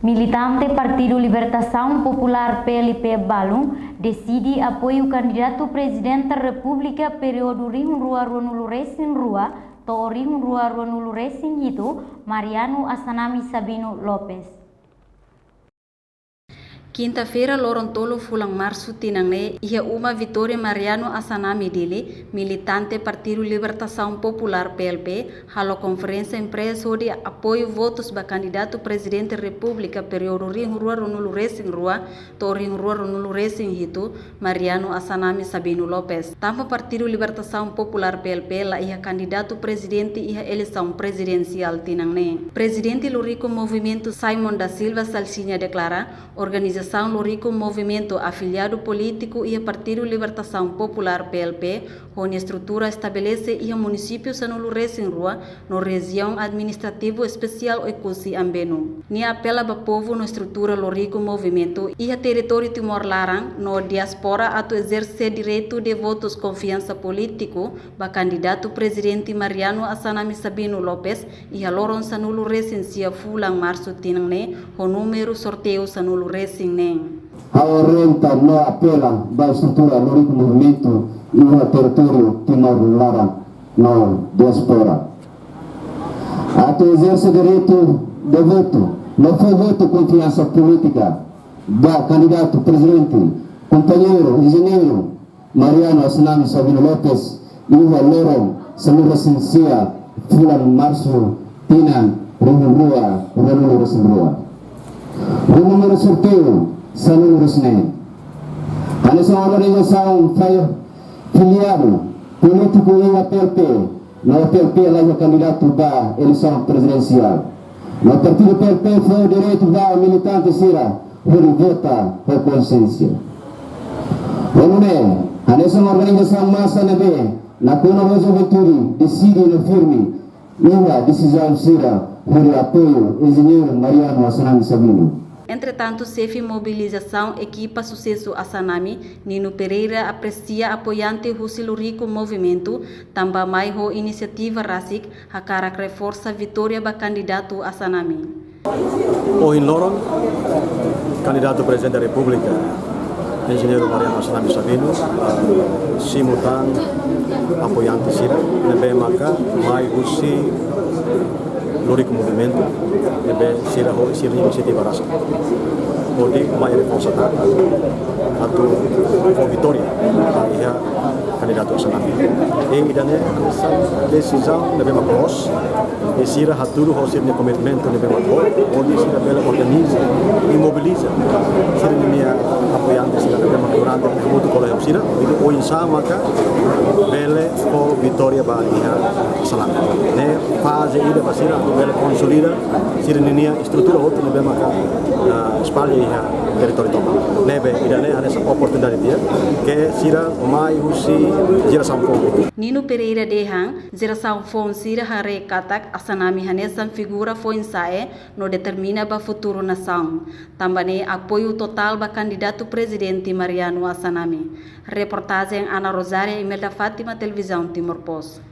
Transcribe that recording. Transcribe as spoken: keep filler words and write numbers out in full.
Militante Partidu Libertasaun Populár, P L P, balu deside apoiu kandidatu Prezidente Repúblika períodu rihun rua ruanulu resin rua to'o rihun rua ruanulu resin hitu, Mariano Assanami Sabino Lopes. Kinta-feira, loron tolu fulan Marsu tinan ne'e, iha uma Vitória Mariano Assanami, Dili, militante Partidu Libertasaun Populár, P L P, halo konferénsia imprensa hodi apoiu votus ba kandidatu Prezidente Repúblika períodu rihun rua ruanulu resin rua to'o rihun rua ruanulu resin hitu, Mariano Assanami Sabino Lopes, tanba Partidu Libertasaun Populár, P L P, la iha kandidatu prezidente iha eleisaun prezidensiál tinan ne'e. Prezidente Loriku Movimentu, Simon da Silva Salsinha, deklara, organizasaun Loriku Movimentu afiliadu polítiku iha Partidu Libertasaun Populár, P L P, ho nia estrutura estabelese iha munisípiu sanulu resin rua no Rejiaun Administrativu Espesiál Oekusi Ambenu. Nia apela ba povu no estrutura Loriku Movimentu iha territóriu Timor laran no diáspora atu ezerse direitu de votus konfiansa polítiku ba kandidatu Prezidente Mariano Assanami Sabino Lopes iha loron sanulu resin sia fulan Marsu tinan ne'e, ho númeru sorteiu sanulu resin neen. Ha'u orienta no apela ba estrutura Loriku Movimentu iha territóriu Timor laran no diáspora atu ezerse direitu de votu no fó votu konfiansa polítika ba kandidatu prezidente, kompañeiru enjeñeiru Mariano Assanami Sabino Lopes, iha loron sanulu resin sia fulan Marsu tinan rihun rua ruanulu resin rua. Ho númeru sorteiu sanulu resin neen. Hanesan organizasaun filiadu polítiku iha P L P, no P L P la iha kandidatu ba eleisaun prezidensiál. No partidu P L P fó direitu ba militante sira hodi vota ho konsiénsia. Ho nune'e, hanesan organizasaun masa ne'ebé nakonu ho juventude deside no firme iha desizaun sira hodi apoiu enjeñeiru Mariano Assanami Sabino. Entretantu, xefe mobilizasaun ekipa susesu Assanami, Nino Pereira, apresia apoiante husi Loriku Movimentu, tanba mai ho inisiativa rasik, hakarak reforsa vitória ba kandidatu Assanami. Ohin loron, kandidatu Prezidente Repúblika, Enjeñeiru Mariano Assanami Sabino, simu tan apoiante sira, ne'ebé maka mai husi Loriku Movimentu, ne'ebé sira ho sira-nia inisiativa rasik. Hodi mai reforsa tan atu fó vitória ba iha kandidatu Assanami. I ida-ne'e desizaun ne'ebé mak loos, i sira hatudu ho sira-nia komitmentu ne'ebé mak loos, hodi sira bele organiza i mobiliza sira-nia apoiante sira ne'ebé mak durante hamutuk ho sira, hodi oinsá maka bele fó vitória ba iha Assanami. Ne'e faze ida ba sira atu bele konsolida sira-nia estrutura hotu ne'ebé maka, ah, espalla iha territóriu tomak. Ne'ebé ida-ne'e hanesan oportunidade di'ak ke sira mai husi jerasaun foun. Nino Pereira dehan, jerasaun foun sira haree katak Assanami hanesan figura foin-sa'e no determina ba futuru nasaun. Tanba ne'e apoiu totál ba kandidatu Prezidente Mariano Assanami. Reportajen Ana Rosária, Imelda Fátima, Televizaun Timor Post.